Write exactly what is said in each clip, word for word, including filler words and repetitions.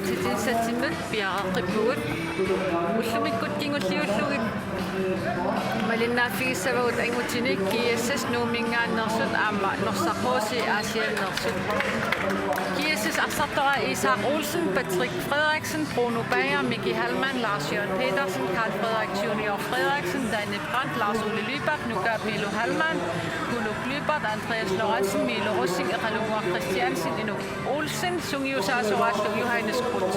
Titinsatsinnut piareqqippugut. Ullumikkut kingulliullugit malinnaaffigissavagut angutini G S S Nuumminngaanneersut aamma Norsaq H C Aasianneersut. G S S arsartoraat Isak Olsen, Patrick Frederiksen, Bruno Bager, Miki Hallmann, Lars Jørgen Petersen, Karl Frederik Junior Frederiksen, Danny Brandt, Lars Ole Lyberth, Nuka Milo Hallmann, Kuno Lyberth, Andreas Lorentzen, Milo Rosing, Eqalunnguaq Christiansen, Inuk Olsen, sungiusaasoraallu Johannes Krutz.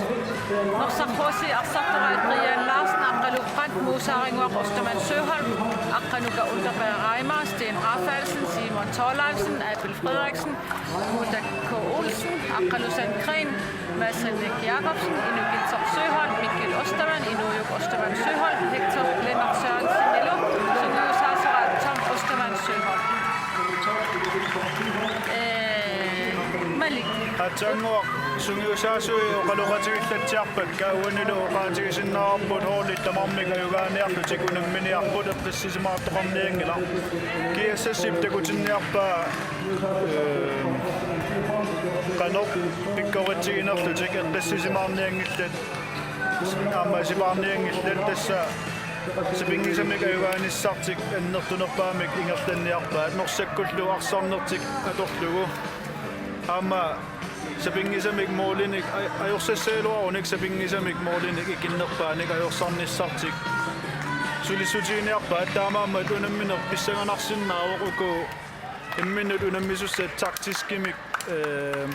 Norsaq H C arsartoraat Brian Larsen, Aqqalu Brandt, Muusaaringuaq Ostermann Søholm, Aqqanuka Unterberg Reimer, Sten Rafaelsen, Simon Thorleifsen, Abel Frederiksen, Muta K. Olsen, Aqqalu Sandgreen, Mads Henrik Jakobsen, Inuk Giltop Søholm, Mikkel Ostermann, Inujuk Ostermann Søholm, Hector Lennart Sørensen, Ilu, sungiusaasoraalu Tom Ostermann Søholm. Ee, Malik. Aatsaannguaq sungiusaasui oqaloqatigillatsiarpakka uanilu oqaatigisinnaavarput holdit tamarmik ajugaaniarlutik unamminiarput eqqissisimaartoqarnianngilaq. G S S-ip takutinniarpaa, ee, qanoq pikkoritsiginerlutik eqqissisimaarnianngillat aamma sipaarnianngillat tassa sapinngisamik ajugaanissartik annertunerpaamik ingerlanniarpaat Norsakkullu arsarnertik atorlugu. Aamma sapinngisamik målinik aj-, ajorsassagaluarunik sapinngisamik målinik ikinnerpaanik ajorsarnissartik sulissutiginiarpaat taamaammat unammineq pissanganarsinnaavoq uku imminnut unammisussat taktiskimik, ee,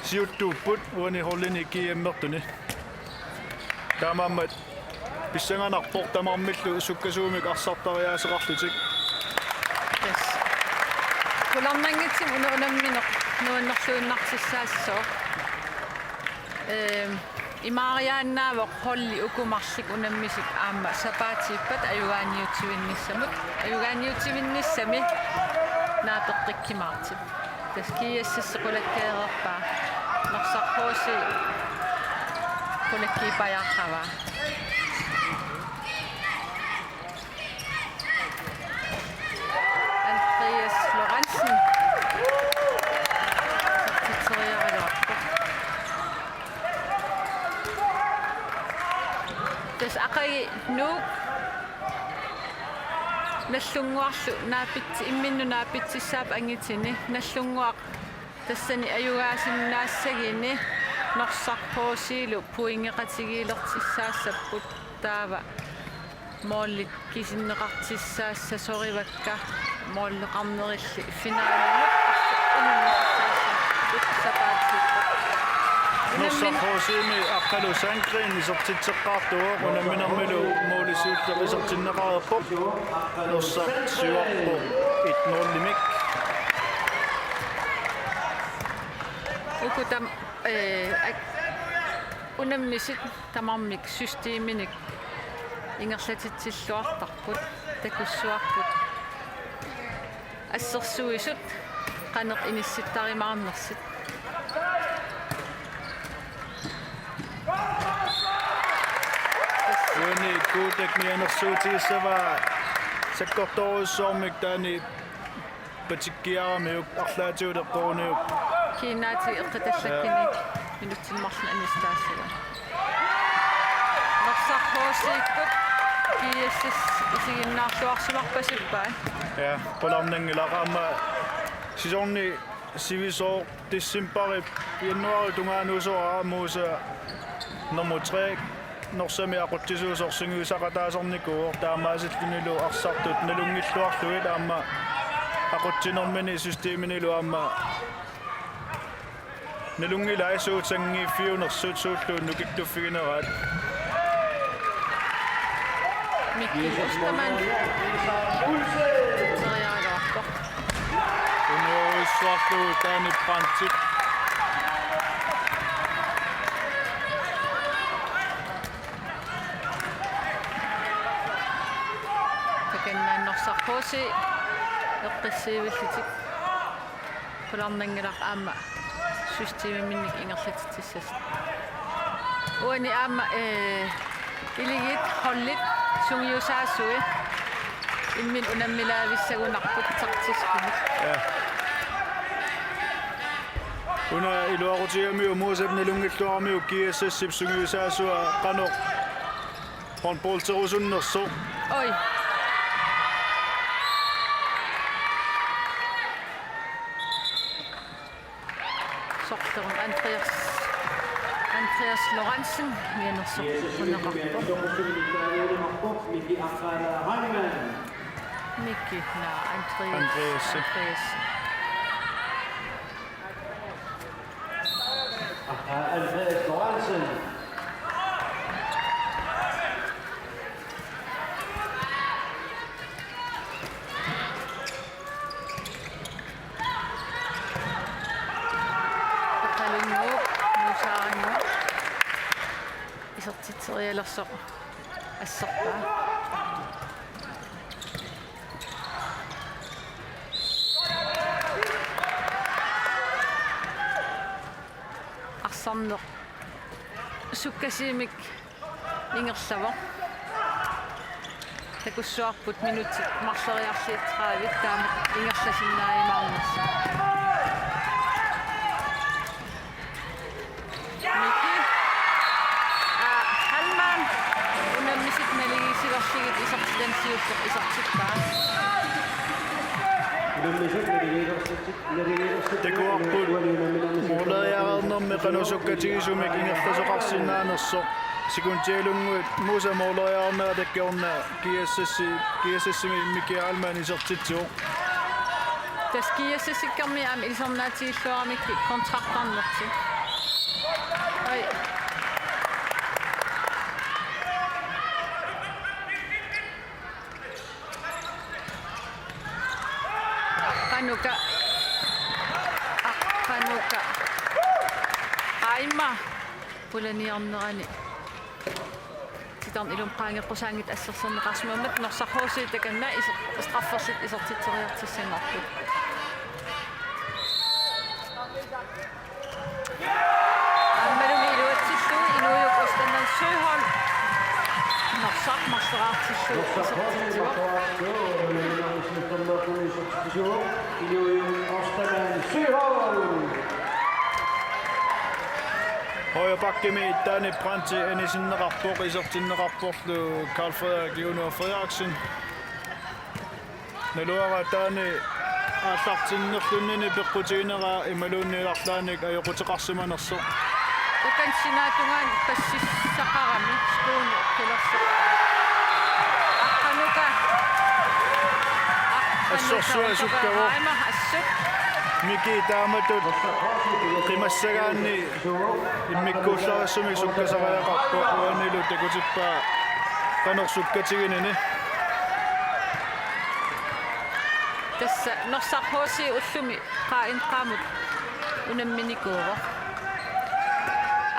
siuttuupput uani holdini G M-ertuni. Taamaammat pissanganarpoq tamarmillu sukkasuumik arsartariaaseqarlutik. Yes. Qularnanngitsumik una unammineq nuannerluinnartussaassooq. Ehm, imaariaannaavoq holdi uku marluk unammisut aamma sapaatiippat ajugaaniutivinnissamut, ajugaaniutivinnissami naapeqqikkumaartut. Tassa G S S qulakkeereerpaa. Norsaq H C qulakkiippajaarpaa. Andreas Lorentzen. Titeriaraluarpoq. Tassa aqagu Nuuk Nallunnguarlu naapit-, imminnut naapitsissaapput angutini. Nallunnguaq tassani ajugaasinnaassaguni Norsaq H C-lu pointeqatigiilertussaassapput taava målit kisinneqartussaassasorivakka måleqarnerilli finalimut unammissaassapput sapaatip. Norsaq H C-mi Aqqalu Sandgreen isertitseqqaartuuvoq unamminermilu måli siulleq isertinneqareerpoq. Norsaq siuarpoq et nul-imik. Uku tam-, ee, ak-, unammisut tamarmik systeminik ingerlatitsilluartarput, takussuarput. Assersuisut qanoq inissittarumaarnersut. Uani Kuutak mianersuutigissavaa sakkortoorujussuarmik taanna patikkiaramiuk arlaatigut eqqoruniuk. Kiinnaatigut eqqitallakkuni. Ja. Minutsini marlunni anissitaassagaat. Norsaq H C-kkut G S S isiginnaarluarsimarpasippaat. Ja, qularnanngilaq aamma sæsoni sivisooq decembarip januaarip tungaanut usoraa Musa nummer tre Norsami aqutsisuusoq sungiusaqataasarnikuuvoq taamaasillunilu arsartut nalunngilluarlugit aamma aqutsinermini systeminilu aamma nalunngilai suut sanngiiffiunersut suullu nukittuffigineraat. Mikkel Ostermann. Teriaraluarpoq. Uniorissuarlugu Danny Brandtip. Takanna Norsaq H C eqqissiivillutik. Qularnanngilaq aamma systemiminnik ingerlatitsissasut. Uani aamma, ee, iligiit holdit sungiusaasui imminnut unammilaavissagunarput taktiskimik. Ja. Una iluaqutigamiuk Muusap nalunngilluaramiuk G S S-ip sungiusaasua qanoq håndbolderusunnersoq. Oj. Sorlerum Andreas, Andreas Lorentzen, mianersoq uneqarpoq. Miki, naa, Andreas. Andreas. Andreas. Andreas Lorentzen. Peqalunguup, Muusaaranguup. Isertitserialersoq asserpaa. Arsarneq sukkasuumik ingerlavoq. Takussuarput minutsit marloriarlutik tredive taama ingerlasinnaajumaarnersoq. Miki. Aa, Halman. Unammisut naligiissilerlugit isertitani siulleq isertippaa. Takuarput måleriareernermi qanoq sukkatigisumik ingerlasoqarsinnaanersoq. Sekundialunnguit Muusap måleriareernerata kingorna G S S, G S S-imi Miki Halman isertitsivoq. Tassa G S S-ikkami aamma ilisarnaatigilluaramikkit kontraktarnertik. Oj. Aqqanuka. Aqqanuka. Aimma. Pulaniarnerani. Titarneq ilumut qaangeqqusaanngitsoq assersorneqarsimammat Norsaq H C takanna iser-, straffersut isertitseriartussanngorput. Aammalumi iluatsillugu Inuujup Ostermann Søholm. Norsaq marloriartillugu isertitsivoq. Inuujup Ostermann Søholm. Højre backimi Danny Brandt anisinneqarpoq, isertinneqarporlu Karl Frederik Junior Frederiksen. Naluara taanna aallartinnerlunnini peqqutiginera imaluunniit arlaannik ajoquteqarsimanersoq. Ukan sinaatungaani passissaqarami skuuni qilersoq. Aqqanuka. Aqqanuka. Assorsuaq sukkavoq. Aima assut. Miki taamatut qimassagaanni immikkuullarissumik sukkasariaqarpoq, uanilu takutippaa qanoq sukkatiginini. Tassa Norsaq H C ullumi Q enogtredivemut unamminikuuvoq.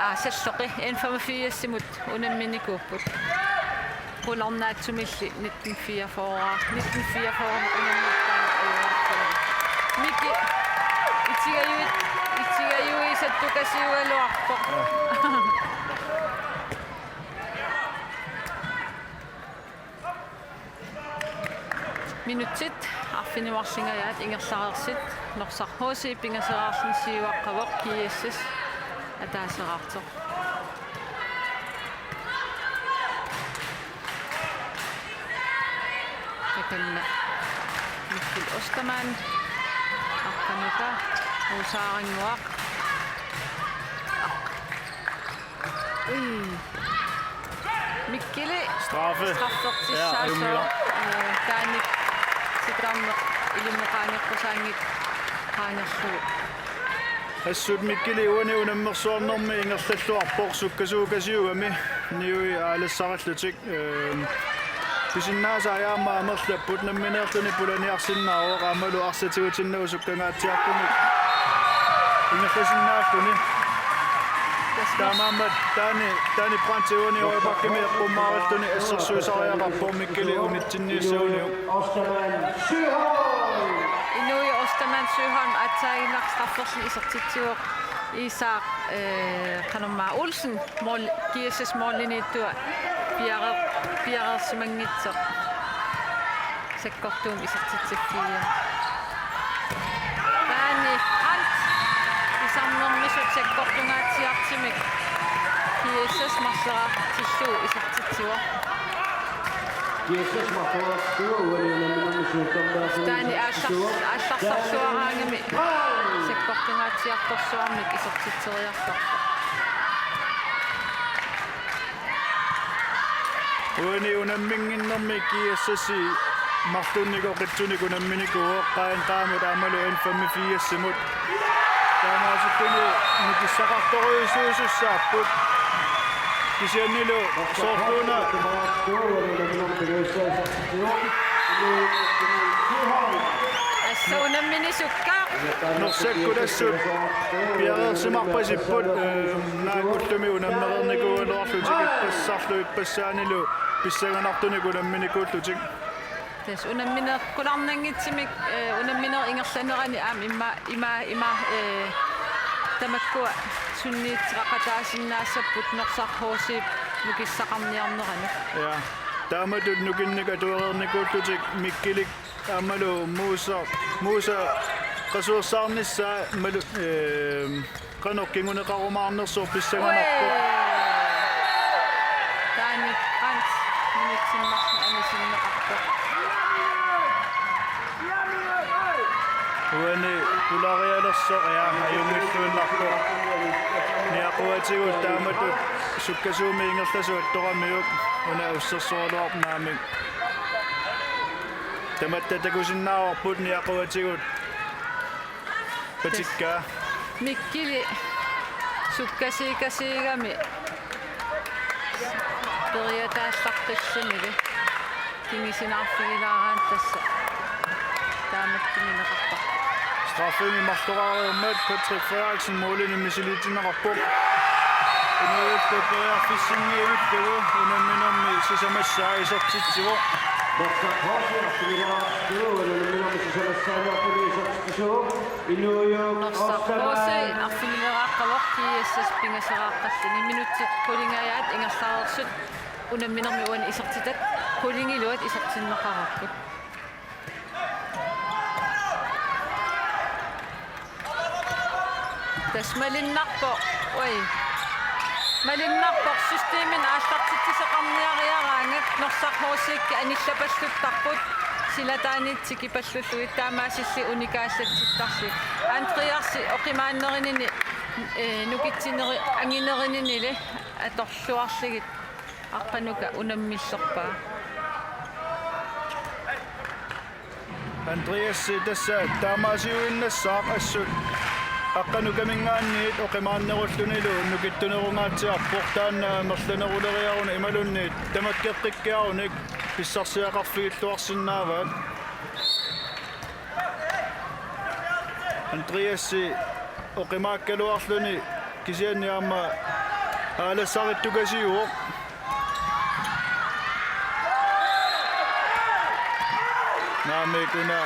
Aa, salloqi, N femogfirsimut unamminikuupput. Qularnaatsumilli nitten fireogfyrre, nitten fireogfyrre unammittaani uivarput. Miki, itigajui-, itigajuisattukasiugaluarpoq. Minutsit arfineq-marlungajaat ingerlareersut, Norsaq H C pingasoriarluni siuaqqavoq, G S S ataaseraartoq. Takanna Mikkel Ostermann, Aqqanuka, Muusaaranguaq. Ui. Mikkeli. Straffe. Straffertissaasoq. Ja, ajunngilaq. Øh, Daanik titarneq ilinnut qaangeqqusaanngitsoq qaangerlugu. Assut Mikkeli uani unammersuarnermi ingerlalluarpoq sukkasuukasiugami niui aalassarallutik. Øhm, pisinnaasat aamma amerlapput, nammineerluni pulaniarsinnaavoq aammalu arsaq tigutinnagu sukkangaatsiartumik ingerlasinnaalluni. Taamaammat Dani, Dani Brandti uani højre backimi eqqummaarilluni assersuisariaqarpoq Mikkeli unitsinniissaguniuk. Inuujup Ostermann Søholm aatsaannguaq strafferli isertitsivoq Isak, øh, Kanerma Olsen. Mål, G S S målimiittoq piare-, piareersimanngitsoq. Sakkortuumik isertitsiffigiga. Dani Brandt. Isak Unamminermisut sakkortungaatsiartumik G S S marloriarlugu isertitsivoq. G S S marloriarlugu uani unamminermisut taamaasiorlugu. Taani aallar-, aallarluaraangami sakkortungaatsiartorsuarmik isertitseriarlugu. Uani unamminnginnermi G S S-i marlunnik oqitsunik unamminikuuvoq, Qaantaamut aammalu N femogfirsimut. Taamaasilluni nukissaqartorujussuusussaapput. Kisiannili soorluuna assa unamminisukkaaq. Norsakkulaassut piareersimarpasipput, eh, naak ullumi unammereernikuugaluarlutik ippassarlu ippassaanilu pissanganartunik unamminikuullutik. Tassa unammineq qularnanngitsumik, eh, unamminerup ingerlanerani aamma ima, ima, ima, eh, tamakkua sunniuteqaqataasinnaassapput Norsaq H C-p nukissaqarniarneranut. Ja. Taamatut nukinnik atuareernikuullutik Mikkilik aammalu Musa, Musa qasuersaarnissaa malu, ehm, qanoq kinguneqarumaarnersoq pissanganarpoq. Taani Hans minutsit marluk anisinneqarpoq. Uani pularialersoq, ja, ajunngilluinnarpoq. Niaquatigut taamatut sukkasuumik ingerlasut attoramiuk, una ussersoraluarpoq naamik. Tamatta takusinnaavarput niaquatigut patikkaa. Mikkili sukkasuukasiugami periataallaqqissimili. Kingusinnaarfigilaaraanni tassa taamatut kinguneqartarpoq. Straffemi marloraarmat Patrick Frederiksen målini misiliitinneqarpoq. Inuit periarfissinngillugu unamminermi sisamassaa isertitsivoq. Norsaq H C arfinileraaqqavoq G S S pingasoraaqqalluni, minutsit qulingajaat ingerlareersut unamminermi uani isertitat qulingiluat isertinneqareerput. Tassa malunnarpoq, oj. Malunnarpoq systemimik aallartitsisaqarniariaraangat, Norsaq H C-kka anillapalluttarput, silataaniit tikipallullugu taamaasillutik unikaallatsittarlugit. Andreas oqimaannerinini, eh, nukitsineri-, anginerinilu atorluarlugit aqqanuka unammillerpaa. Andreas tassa taamaasiuinnassaaq assut aqqanukaminngaanniit oqimaannerullunilu nukittunerungaatsiarpoq, taanna amerlaneruleriaruni imaluunniit tamakkeqqikkiarunik pissarsiaqarfigilluarsinnaavaat. Andreas oqimaakkaluarluni kisianni aamma aalassarittukasiuvoq. Naamik, una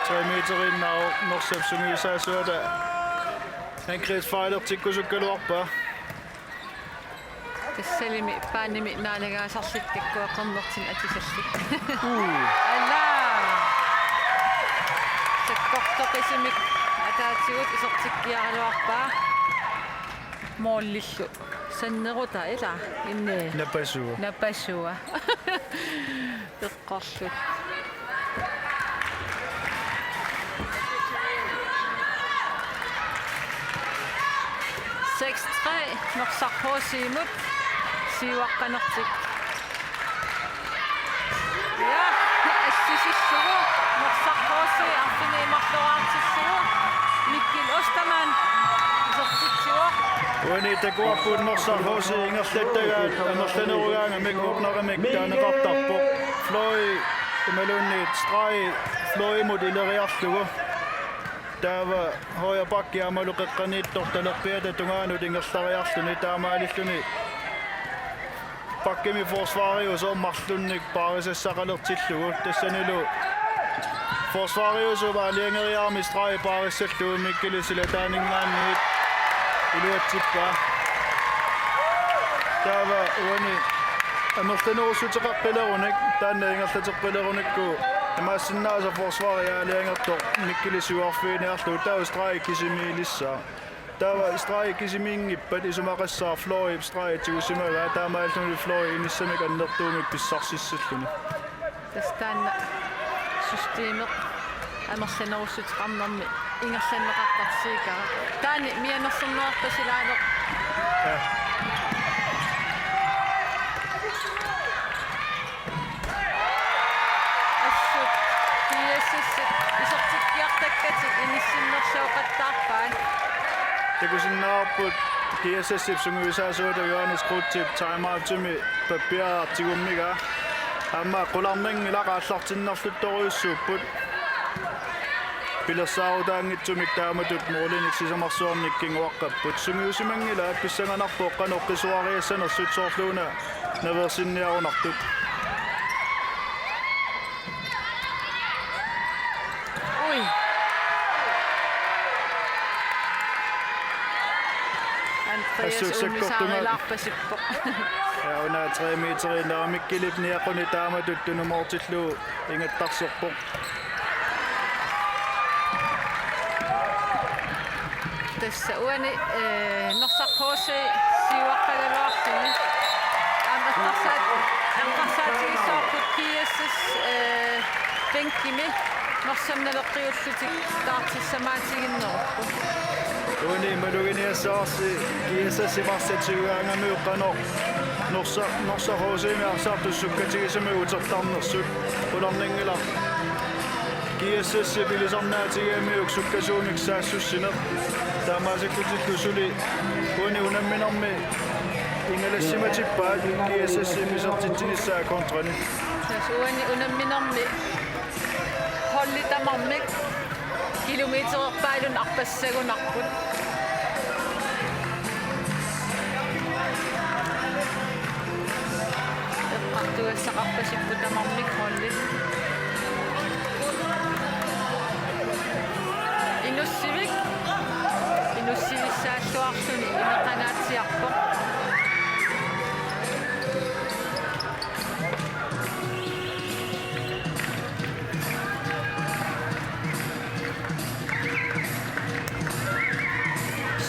tre meteriinnaavoq Norsap sungiusaasuata angrebsfejlertikkusukkaluarpaa. Tassalumi paanimi naalagaasarlutik takkua qernertinik atusallutik. Uu. Ala! Sakkortoqisumik ataatigut isertikkiaraluarpaa. Målillu. Sannerutaa ila. Inni. Napasua. Napasua. Eqqorluta. Seks tre, Norsaq H C-mut siuaqqanertik. Ja, assisillugu, Norsaq H C arfineq-marloraartillugu, Mikkel Ostermann isertitsivoq. Uani takuarput Norsaq H C ingerlattagaat amerlanerugaangamik, åbnerimik taaneqartarpoq. Fløj imaluunniit streg fløjimut ileriarlugu. Taava højre back aammalu qeqqaniittoq talerpiata tungaanut ingerlariarluni, taamaalilluni backimi forsvariusoq marlunnik paarisassaqalertillugu. Tassanilu forsvariusup aalajangeriarami stregi paarissallugu Mikkeli silataaninngaanniit iluatsippaa. Taava uani amerlanerussuteqaqqilerunik, taanna ingerlateqqilerunikku, imaassinnaavoq forsvari aalajangertoq Mikkeli siuarfiginiarlugu, taava stregi kisimiilissaaq. Taava stregi kisimiinngippat isumaqassaaq Florip stregi tigusimagaa, taamaalilluni Flori inissamik annertuumik pissarsissalluni. Tassa taanna systemi amerlanerussuteqarnermi ingerlanneqartartikkara. Taanna mianersorneqarpat silaaneq. Ja. Assut G S S isertikkiartakkatik inissinnerlooqattaarpaat. Takusinnaavarput G S S-ip sungiusaasuata Johannes Kreutzip timeoutimi pappiaraq tigummigaa. Aamma qularnanngilaq, aallartinnerluttorujussuupput. Pilersaarutaanngitsumik taamatut målinik sisamarsuarnik kinguaqqapput. Sungiusimanngilaat, pissanganarpoq qanoq qisuariassanersut, soorluuna naveersinniarunartut. Ui. Andreas Assut sakkortunga. Unnusaarilaarpasippoq. Ja, una tre meterinik Mikkilip niaqquni taamatut tunumoortillugu ingattarserpoq. Tassa uani, eh, Norsaq H C siuaqqagaluarluni. Aamma eqqarsaat-, eqqarsaatigissavarput G S S, eh, bænkimi Norsaq Naleqqiullutik taartissamaatiginnerupput. Uani maluginiassavarsi G S S-ip arsaq tigugaangamiuk qanoq Norsaq, Norsaq H C-mi arsartut sukkatigisumik utertarnersut. Qularnanngilaq. G S S-ip ilisarnaatigigamiuk sukkasuumik saassussineq. Taamaasilluni suli uani unamminermi ingalassimatippaat G S S-ip isertitsinissaa kontrani. Tassa uani unamminermi holdit tamarmik kilometererpaalunnik arpassagunarput. Eqqartugassaqarpasipput tamarmik holdit. Inussivik inussivissaalluarluni ineqangaatsiarpoq.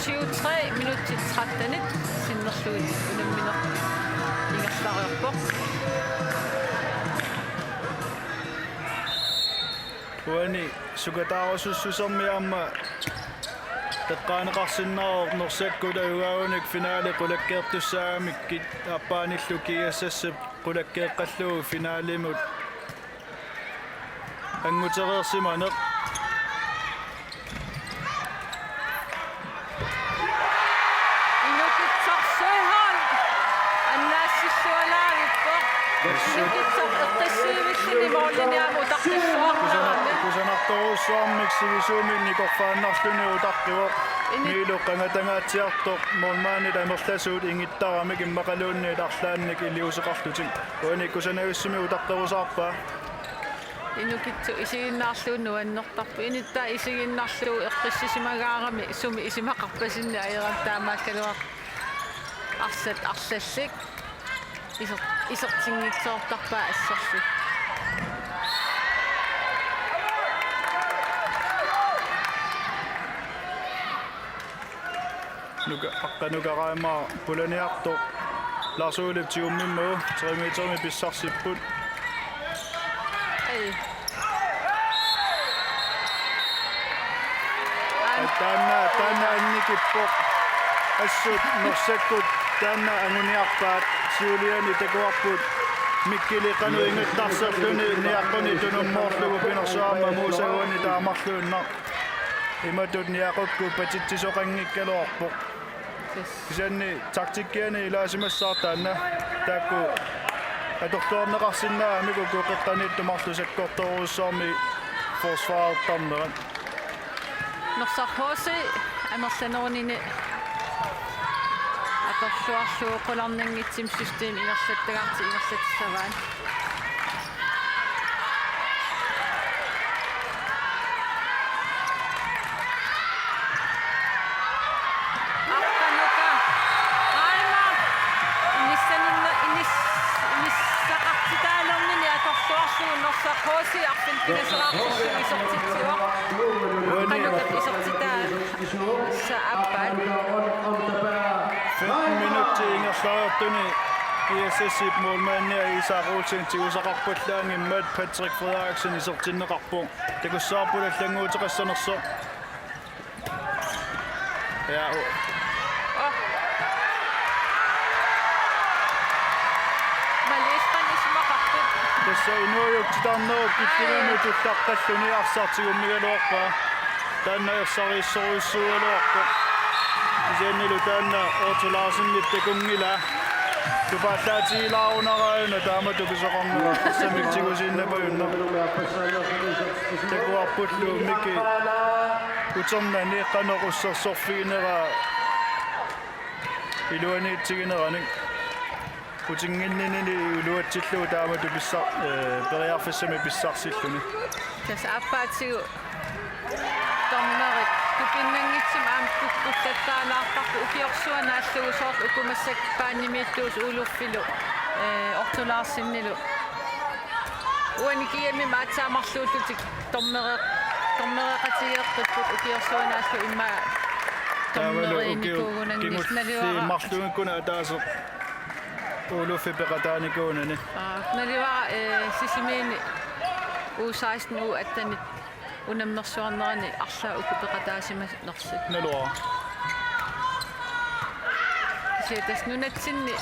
Syv tre minutsit trettenit sinnerlugit unammineq ingerlareerpoq. Uani sukataarusussusermi aamma eqqaaneqarsinnaavoq Norsakkut ajugaagunik finale qulakkeertussaagamikkit, aappaanillu G S S-ip qulakkeeqqallugu finalimut angutereersimaneq. Inukitsoq Søholm annaassissualaavippoq. Inukitsoq eqqissiivilluni målini aamma utaqqisoqartarami. Kusanartorujussuarmik sivisuumik nikorfaannarluni utaqqivoq. Ini- Miilu qangatangaatsiartoq målmandit amerlasuut ingittaramik immaqaluunniit arlaannik iliuuseqarlutik. Uani kusanarujussuarmik utaqqirusaarpaa. Inukitsoq isiginnaarlugu nuannertarpoq. Inuttaa isiginnaarlugu eqqissisimagaarami sumi isumaqarpasinneq ajorami, taamaakkaluartoq arsat arlallit iser-, isertinngitsoortarpaat assorsuaq. Nuka-, Aqqanuka Reimer pulaniartoq. Lars Olip tigummimmagu, tre meterimik pissarsipput. Ei. Taanna, taanna annikippoq. Assut Norsakkut taanna anguniarpaat, siuliani takuarput Mikkili qanoq ingattarserluni niaqquni tunummoorlugu pinersuarma muusaguani taamarluinnaq. Imatut niaqukkut patitsisoqanngikkaluarpoq. Kisianni taktikkiani ilaasimassaaq taanna. Taakku atorluarneqarsinnaammat uku qeqqaniittut marluk sakkortoorujussuarmik forsvarertarnerat. Norsaq H C amerlanerunini atorluarlugu qularnanngitsumik systemi ingerlattagartik ingerlatissavaat. Aqqanuka Reimer inissaninne-, inis-, inissaqartitaalernini atorluarlugu Norsaq H C arfin Isertitsivoq. Uani. Qanoq isertitaa sa aappaat. Femten minutsit ingerlareertuni G S S-ip målmandia Isak Olsen tigusaqarpallaanngimmat Patrick Frederiksen isertinneqarpoq. Takussavarput allannguuteqassanersoq. Ja, u- Maliispan isumaqarput. Tassa inuujutsitarnerup killinganut tullaqqalluni arsaq tigummigaluarpaa. Taanna ersarisorujussuugaluarpoq. Kisiannili taanna Otto Larsenip takunngilaa. Tupaallaatigilaarunaraana taamatut pisoqarnera arsamik tigusiinnapajunnaq. Takuarpullu Miki uternani qanoq ussersorfiginera iluaniitsigineranik. Utinnginninni iluatsillugu taamatut pissar-, eh, periarfissamik pissarsilluni. Tassa aappaatigut dommerit tupinnanngitsumik aamma kukkullattaalaarparput ukiorsuaq naallugu soorlu uku massakkut paanimiittuusut Oluffilu, eh, Otto Larsenilu. Uani G M-imi aatsaat marluullutik dommere-, dommereqatigeeqqipput ukiorsuaq naallugu immaqa taavalu ukiut dommerinikuugunanngillat kingulliit naluara. Marluunngikkunni ataaseq Oluffi peqataanikuunani. Aa, naluara, eh, Sisimiuni U seksten U atten unammersuarnerani arlaat uku peqataasimanersoq. Naluara. Kisianni tassa nunatsinni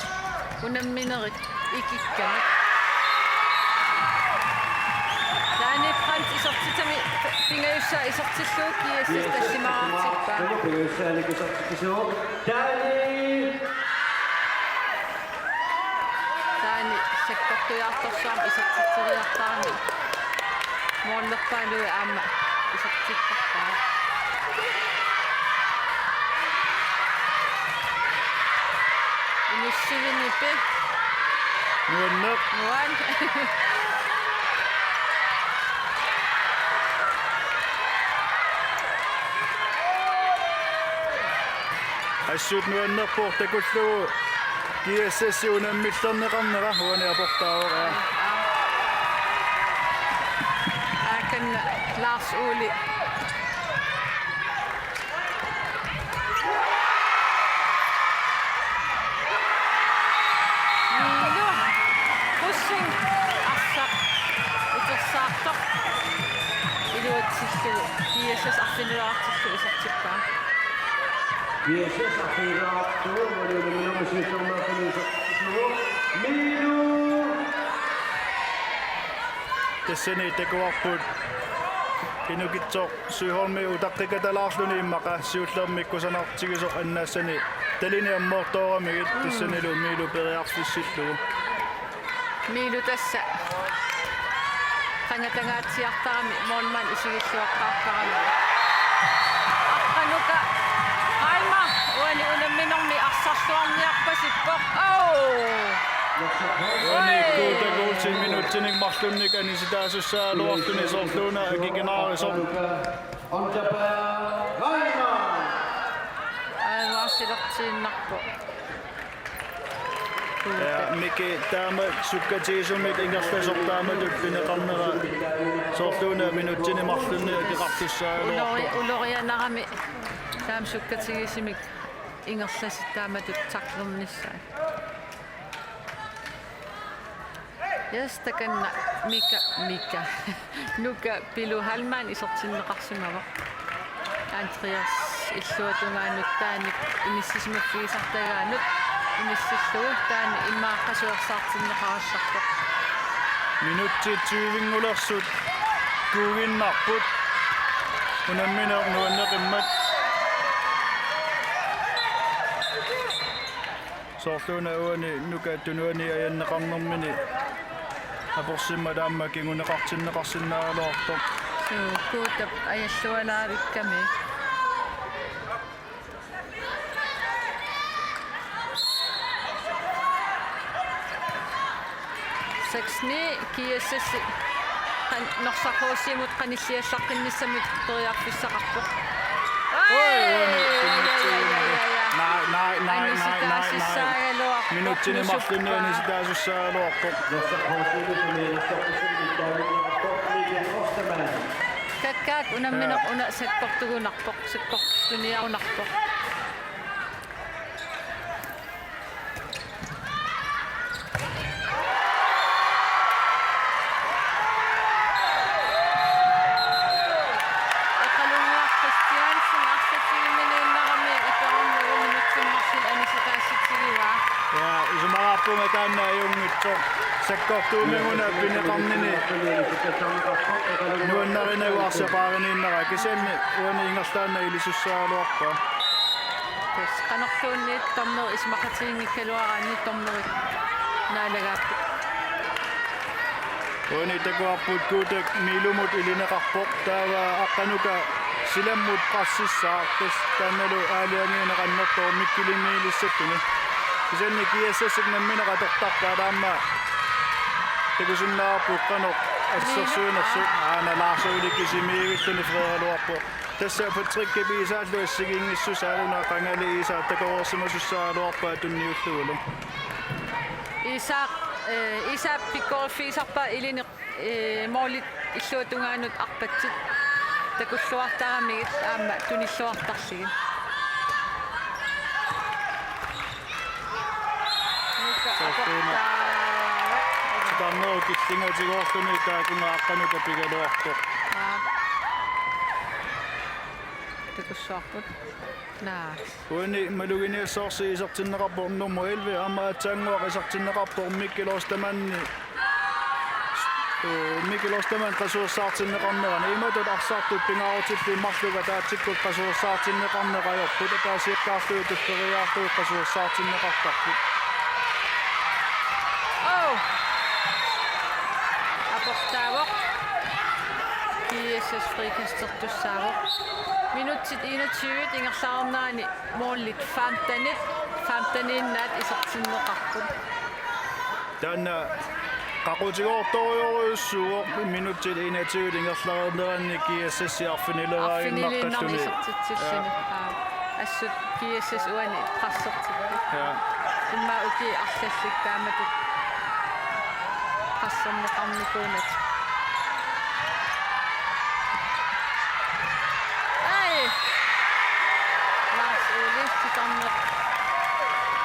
unamminerit ikikkami. Taani Frans isertitami pingajussaa isertillugu G S S tallimaraartippaa. Taani sakkortujaartorsuarmik isertitseriartarami målerpaaluit aamma isertittarpaa. Inissivinipi. Nuanneq. Nuan. Assut nuannerpoq takullugu G S S unammillerneqarnera uani aportaavoq. Aakan Lars Ole. Miilu Rosing arsaq utersaartoq iluatsillugu G S S arfinileraartillugu isertippaa. G S S arfinileraartillugu, uani unamminermi siullermeerluni isertillugu Miilu. Tassani takuarput Inukitsoq Søholmi utaqqikatalaarluni immaqa siullermik kusanartigisoq annaassani talini ammoortooramigit tassanilu Miilu periarfissillugu. Miilu tassa qangatangaatsiartarami målmand isigilluaqqaartarami. Aqqanuka Reimer uani unamminermi arsarluarniarpasippoq. Au! Uani Kuutak Olsen minutsinik marlunnik anisitaasussaagaluarluni soorluuna akikinaarusoq. Aivarsilertiinnarpoq. Ja, Miki taama sukkatigisumik ingerlasoq taamatut pineqarnera soorluuna minutsini marlunni akeqartussaagaluarpoq. Ulori-, ulorianarami taama sukkatigisumik ingerlasut taamatut tacklernissaat. Yes, takanna Mika, Mika. Nuka Pilu Hallmann isertinneqarsimavoq. Andreas illuatungaanut taanna inissisimaffigisartagaanut inissillugu taanna immaqa qasuersaartinneqarallarpoq. Minutsit tyvengulersut kuuginnarput. Unammineq nuanneqimmat. Soorluuna uani Nuka tunuani ajanneqarnermini aporsimmat aamma kinguneqartinneqarsinnaagaluartoq. Suu, Kuutap ajallualaavikkami. Seks ni G S S qan-, Norsaq H C-mut qanilliallaqqinnissamik periarfissaqarpoq. Oi, uani. Ai, ai, ai, ai, ai. Nej, nej, nej, nej, nej, nej. Anisitaasissaagaluarpoq. Minutsini marlunni anisitaasussaagaluarpoq. Kakkaak unammineq una sakkortugunarpoq, sakkortuniarunarpoq. Eqalunnguaq Christiansen arsaq tigimminiinnarami iperornermi minutsimut marlunni anisitaassutigivaat. Ja, isumaqarpunga taanna ajunngitsoq. Sakkortuumik una pineqarnini nuannarinagu arsaq paariniinnarami, kisianni uani ingerlaannaq ilisussaagaluarpaa. Tassa qanorluunniit dommeri isumaqatiginngikkaluaraanni dommerit naalagaapput. Uani takuarput Guutak Miilumut ilineqarpoq, taava Aqqanuka silammut pressissaaq, tassa taannalu aalajangiineq annertooq Mikkelimmiilissattuni. Kisianni GSS-ip nammineq atortarpaat aamma takusinnaavarput qanoq assersuinersut. Aana Lars Ole kisimiivilluni freeraluarpoq. Tassa Patrick Kipi Isaallu assigiinngissusaa una qangali Iisaaq takoreersimasussaagaluarpaa tunniullugulu. Iisaaq, eh, Iisaaq pikkoriffigisarpaa ilineq, eh, målit illuatungaanut arpatsit takulluartaramigit aamma tunilluartarlugit. Soorluuna. Aportaavoq. Titarnerup killingatigoorluni taakunga Aqqanuka pigaluarpoq. Aap. Takussuarput. Naa. Uani maluginiassavarsi isertinneqarpoq nummer elleve, aamma aatsaannguaq isertinneqarpoq Mikkel Ostermann. Ee, Mikkel Ostermann qasuersaartinneqarnerani. Imatut arsartut pingaarutillit marluk ataatsikkut qasuersaartinneqarneq ajorput, ataasiakkaarlugit tulleriiaarlugit qasuersaartinneqartarput. Oh! Aportaavoq. GSS frikastertussaavoq. Minutsit enogtyve ingerlareernerani målit femtenit, femteniinnaat isertinneqarput. Taanna qaqutigoortorujorujussuuvoq minutsit enogtyve ingerlareerneranni GSS arfinileriinnartalluni. Arfiniliinnarni isertitsilluni. Ja. Aa, assut GSS uani pressertipput. Ja. Immaqa ukiut arlallit taamatut presserneqarnikuunatik. Ai! Lars Ole titarneq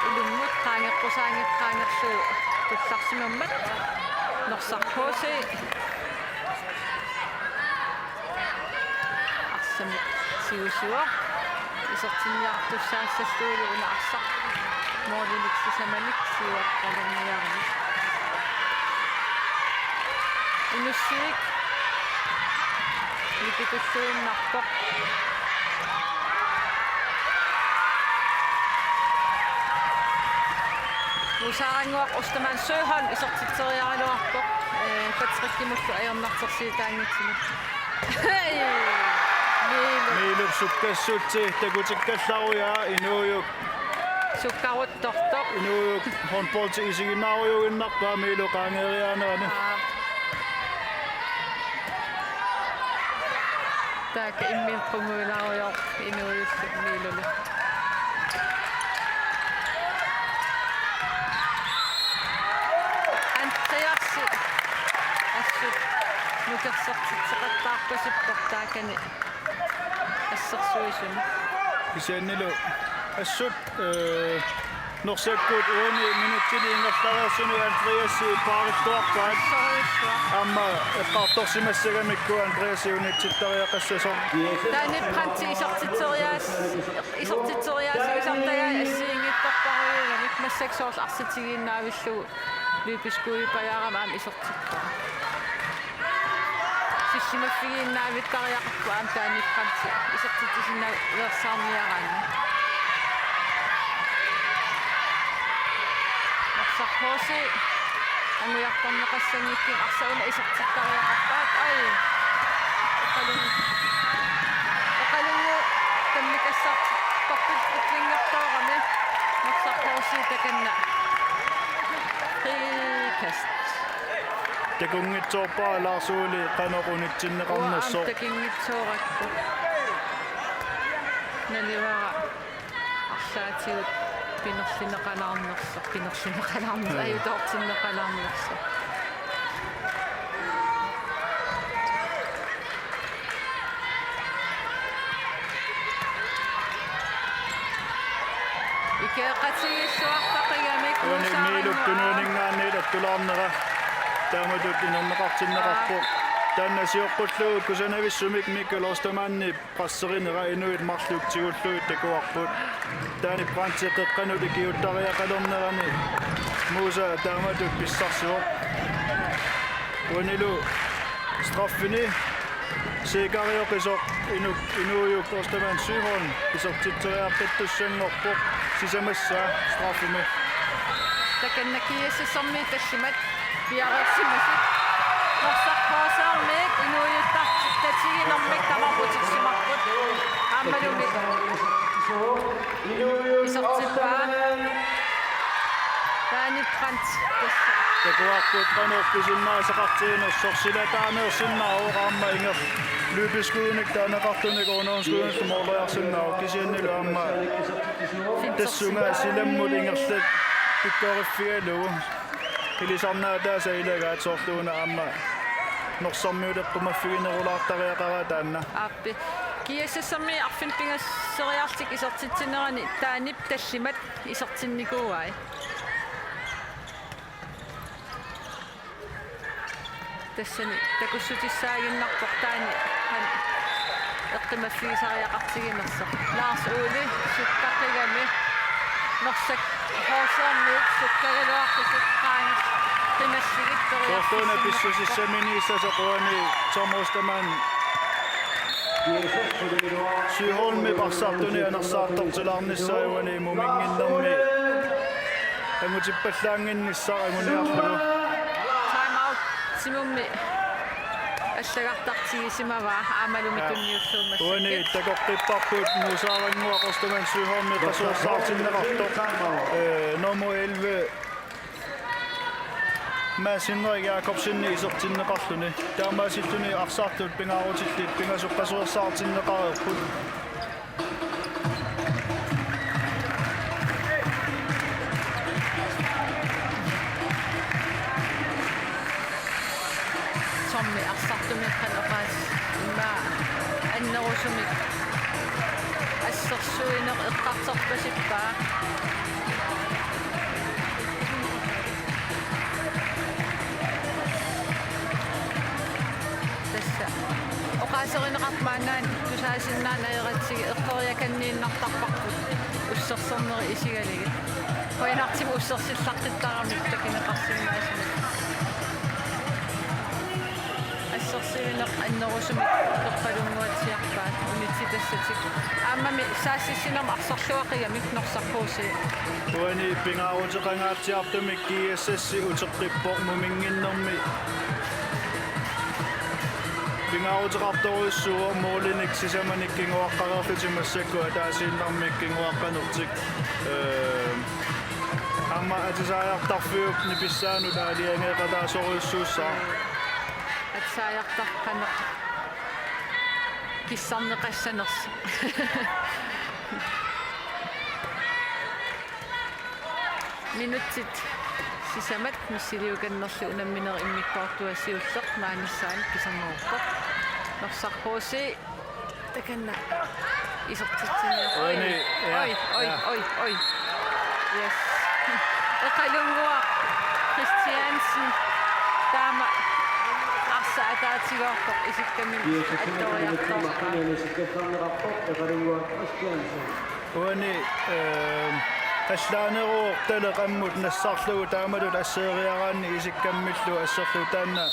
ilinnut qaangeqqusaanngikkaangerlugu tullarsimammat. Norsaq H C. Arsamik tigusivoq. Isertinniartussaassallugulu una arsaq. Målinik sisamanik siuaqqalerniarami. Inussivik nipikkulluinnarpoq. Musaarannguaq Ostermann Søholm isertitseriaraluarpoq, ee, Patrickimullu ajornartorsiutaanngitsunik. Hej! Miilu. Miilup sukkassutsi takutikkallarujaa inuujuk. Sukkaruttortoq. Inuujuk håndboldi isiginaarujuinnarpaa Miilu qaangeeriaanerani. Aa. Taakku imminnut qunguilaarujoq inuujullu Miilulu. Andreasi assut nukersortitseqattaarpasippoq taakani assersuisuni. Kisiannilu assut, ee, Norsakkut uani minutsini ingerlareersuni Andreasi paarilluarpaat. Sorry, sorry. Aamma eqqartorsimassagamikku Andreasi unitsittariaqassasoq. Danny Brandt isertitseriaas-, isertitseriaasigisartagaa assigiinngitsorparujuugamik, massakkut soorlu arsaq tigiinnaavillugu løbesko-iupajaarami aamma isertittoq. Sillimaffigiinnaavittariaqarpoq aamma Danny Brandt isertitsisinnaveersaarniaraanni. Norsaq H C angujartorneqassanngikkunik arsaq una isertittariaqarpaat. Ai. Eqalunn-, Eqalunnguup tammikassartorput utlinngertoorami. Norsaq H C takanna. Frikast. Takunngitsoorpara Lars Ole qanoq unitsinneqarnersoq. Uanga aamma takunngitsoorakku. Naluara arlaatigut Pinersinneqalaarnersoq, pinersinneqalaarnersoq, mm, ajutoortinneqalaarnersoq. Ikeeqatigiilluartaqigamik. Uani Miiluk Kusanarannguaq tunuaninngaanniit attulaarnera. Taamatut inerneqartinneqarpoq. Aap. Taanna sioqqullugu kusanavissumik Mikkel Ostermannip qasserinera inuit marluk tigullugit takuarput. Taanip Brandtip qeqqanut ikiuuttariaqalernerani Musa taamatut pissarsivoq. Uanilu straffini sikarioqisoq inuk, inuujuk Ostermann Søholm isertitseriartittussanngorpoq sisamassaa straffimi. Takanna GSS-ermiut tallimat piareersimasut. Norsaq HC-miut inuujuttartut tatiginermik tamarmik utersimapput. Aammalumi isertippaa. Danny Brandt tassa. Takuarput qanoq pisinnaasaqartiginersoq, silataaneersinnaavoq aamma inger-, løbeskudinik taaneqartunik ungdomsskudinik måleriarsinnaavoq kisiannilu aamma tassunga silammut ingerlat pikkoriffigalugu. Ilisarnaataasa ilagaat soorluuna aamma Norsarmiut eqqumaffiginerulaartariaqaraat taanna. Aappi. GSS-ermiut arfineq-pingasoriarlutik isertitsinerani Danip tallimat isertinnikuuai. Tassani takussutissaaginnarpoq taanna han eqqumaffigisariaqartiginersoq. Lars Ole sukkaqigami Norsaq HC-miut sukkagaluartutut qaangerlugu qimalligit periarfissinneqarpoq. Soorluuna pissusissaminiissasoq uani Tom Ostermann Søholmip arsartuni anersaartortilaarnissaa uani muminnginnermi angutippallaannginnissaq anguniarlugu. Time out. Simummi allagartartigisimavaa aammalumi, aa, tunniullugu massakkut. Uani takoqqipparput Musa Rannguaq Ostermann Søholmip qasuersaartinneqartoq. Ee, nummer elleve, Mads Henrik Jakobsen isertinneqarluni. Taamaasilluni arsartut pingaarutillit pingasut qasuersaartinneqareerput. Tommi arsartumik qanoq oqaas immaqa annerusumik assersuineq eqqartorpasippaa. Tassa oqaaserineqartoq maanngaanniit tusaasinnaanngikkaluarlugit eqqoriakanniinnartarparput ussersornerit isigalugit. Qujanartumik ussersillaqqittarami takuneqarsinnaasunik. Assersuineq annerusumik torpalunnguatsiarpaat unitsitassatik. Aammami saassussinermi arsarluaqigamik Norsaq HC. Uani pingaaruteqangaatsiartumik GSS uteqqippoq muminnginnermi. Pingaaruteqartorujussuuvoq målinik sisamanik kinguaqqareerlutik massakkut ataasiinnarmik kinguaqqanertik. Ee, aamma atisaajartarfiup nipissaanut aalajangeeqataasorujussuussaaq. Atisaajartarfik qanoq kissarneqassanersoq. Minutsit sisamat missiliukannerlu unamminerit immikkoortua siulleq maani saani kisanngorupput. Norsaq HC takanna isertitsiniarpoq. Uani, ja, oj, oj, ja, oj, oj. Yes. Eqalunnguaq Christiansen taama arsaq ataatigoorpoq isikkamik attoriartorpaa. Uani, ee, allaaneruvoq taleq ammut nassarlugu taamatut asseeriaraanni isikkammillu asserlugu taanna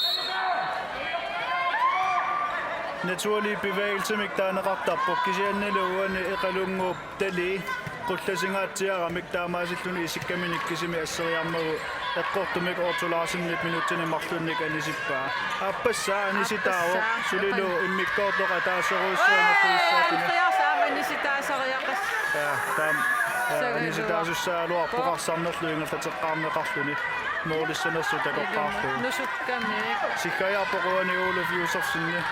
naturlig bevægelsemik taaneqartarpoq kisiannili uani Eqalunnguup talii qullassingaatsiarami taamaasilluni isikkaminik kisimi asseriarmagu eqqortumik Otto Larsenip minutsini marlunnik anisippaa. Aappassaa anisitaavoq. Aappassaa. Sulilu immikkoortoq ataaserujussuarmi. Oj, quissaatini. Andreas aamma anisitaasariaqas-. Ja, taam-, ja, sagaluarpoq. Anisitaasussagaluarpoq arsarnerlu ingerlateqqaarneqarluni. Målissanersut takoqqaarlugu. Nusukkami. Siggajaarpoq uani Oluf Josefsenip.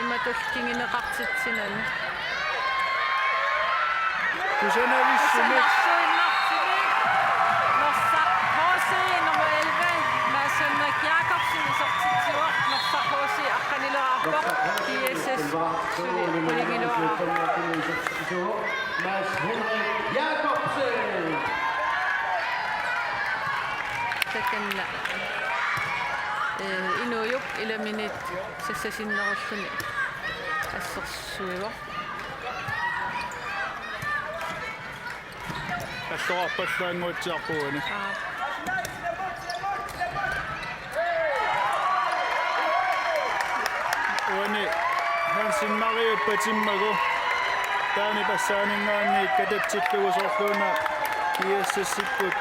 Imatut kinguneqartitsinani. Kusanavissumik. Kusanarsuinnartumik. Suli qulingiluaraa. Mads Henrik Jakobsen. Takanna. Ee, Inuup ilaminit sassasinnerulluni assersuivoq. Allorarpallaannguatsiarpugut uani. Aap. Uani Hansen Mariup patimmagu. Taani passaaninngaanniit katatsillugu soorluuna G S S-ikkut.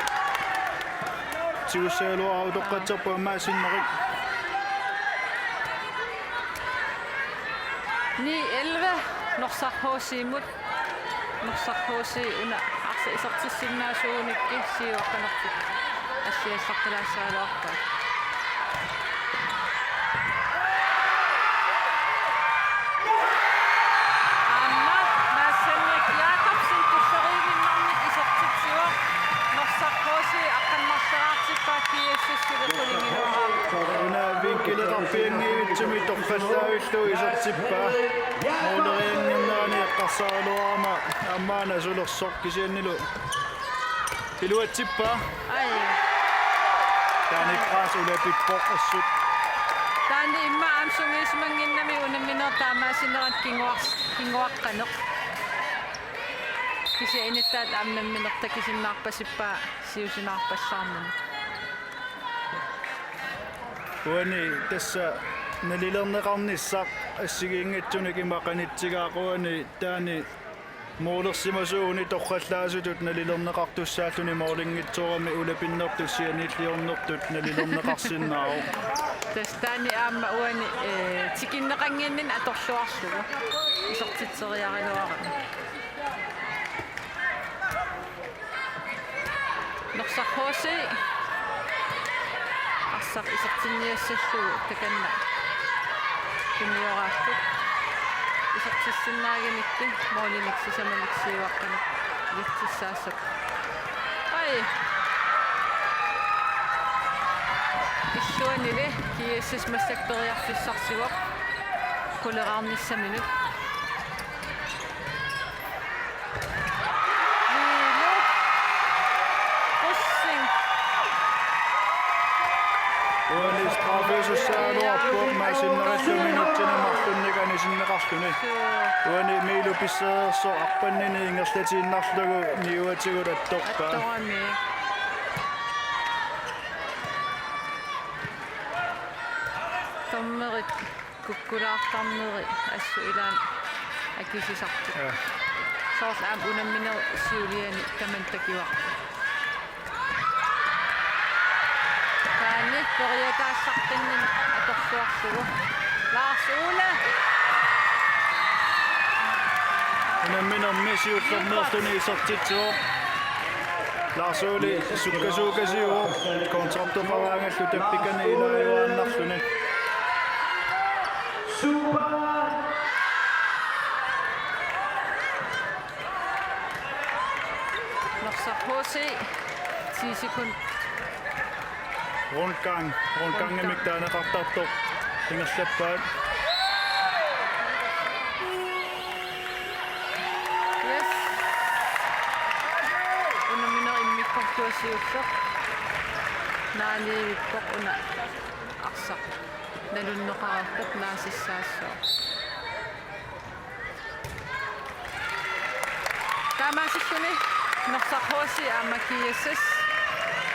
Tigussagaluarput utoqqatserput aamma sinnerik. Ni elleve Norsaq H C-mut. Norsaq H C una arsaq isertissinnaasuunikkit siuaqqanertik alliallaqqilaassagaluarpaat. Aamma Mads Henrik Jakobsen tulleriiginnarnik isertitsivoq. Norsaq H C aqqaneq-marloriartippaa G S S-ip suli qulingiluaraa. Una vinkeleqarpianngivitsumik torrallaavillugu isertippaa. Målerianngornerani eqqarsaraluarama aamma asulersoq kisiannilu iluatsippaa. Ai. Taani Braas ulapippoq assut. Taani immaqa aamma sungiusimannginnami unammineq taamaasinerata kinguars-, kinguaqqaneq. Kisianni inuttaat aamma nammineq takusinnaarpasippaa siusinaarpallaarnani. Uani tassa nalilerneqarnissaq assigiinngitsunik ima qanitsigaaq uani taani målersimasuuguni torrallaasutut nalilerneqartussaalluni målinngitsoorami ulapinnertut sianiilliornertut nalilerneqarsinnaavoq. Tassa taani aamma uani, ee, tikinneqannginninneq atorluarlugu isertitseriaraluarami. Norsaq H C arsaq isertinniassallugu takanna tunnioraarput. Isertissinnaagunikkit målinik sisamanik siuaqqaneq isertissaassappat. Ai. Illuanili G S S massakkut periarfissarsivoq quleraarnissaminut. Miilu Rosing. Uani straffeqarfik sussaagaluarpoq, maasinnarallu minutsini marlunnik anisinneqarluni. Uani Miilu pissereersoq arpannini ingerlatiinnarlugu niuatigut attorpaa. Attorami. Dommerit kukkulaartarneri assut ilaanni akisisarput. Ja. Soorlu aamma unamminerup siuliani tamanna takuarput. Taanna periataallaqqinninneq atorluarlugu. Lars Ole. Unamminermi siullermeerluni isertitsivoq. Lars Ole sukkasuukasiuvoq. Kontraaptoqaraangallu tappikani ilaajuaannarluni. Norsaq H C, ti sekund. Rundgang, rundgangimik taaneqartartoq ingerlappaat. Yes. Unamminerup immikkoortua siulleq naaliivippoq, una arsaq nalunneqarallartoq naasissaassaaq. Taamaasilluni Norsaq H C aamma G S S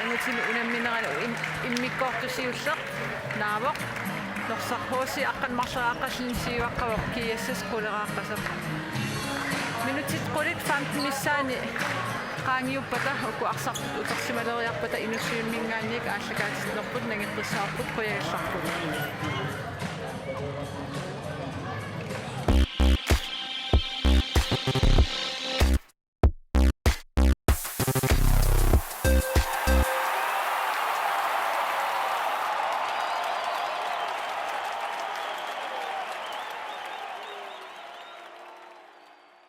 angutini unamminerani im-, immikkoortoq siulleq naavoq. Norsaq H C aqqaneq-marloriaaqqalluni siuaqqavoq, G S S quleraaqqasoq. Minutsit qulit femten missaanni qaangiuppata uku arsartut utersimaleriarpata Inussivimminngaanniit aallakaatitsinerput nangeqqissaarput, qujagallarput.